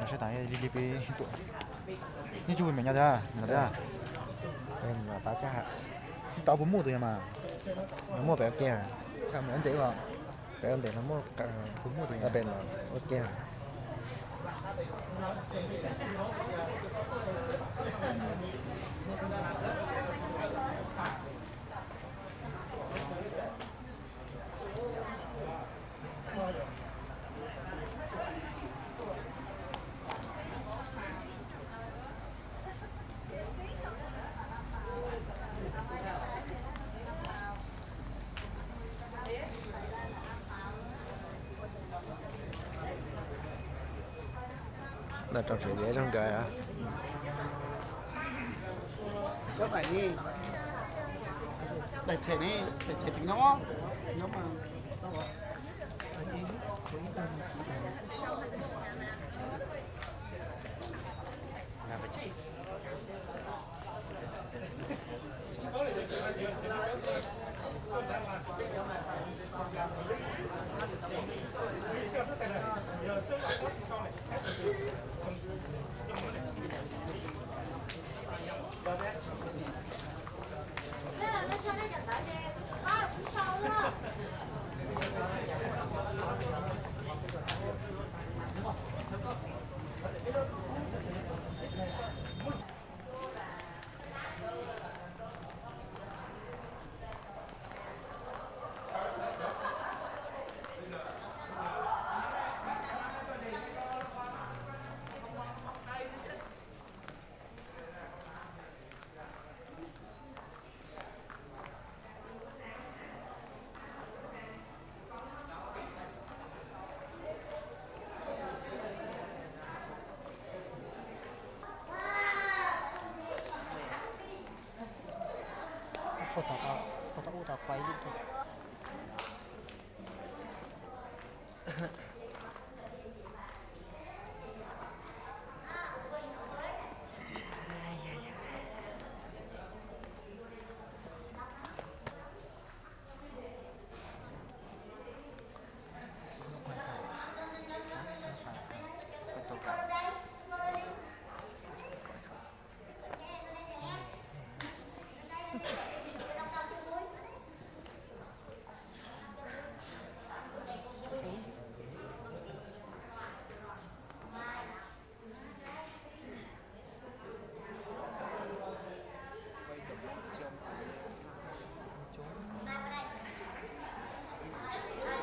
Saib tas li li peb tuaj. Neb tsis hu me nyob thiab, me los thiab. Tab tsa ha, tau puas muaj tus yog mas. Muaj pem ua ke, tshaj me ntej os. Pem ua ntej no muaj puas muaj tus yog pem los ua ke. Ntawm rau tsev yev zoo nkauj. Daim them ne, daim them tus nyob, nyob mas.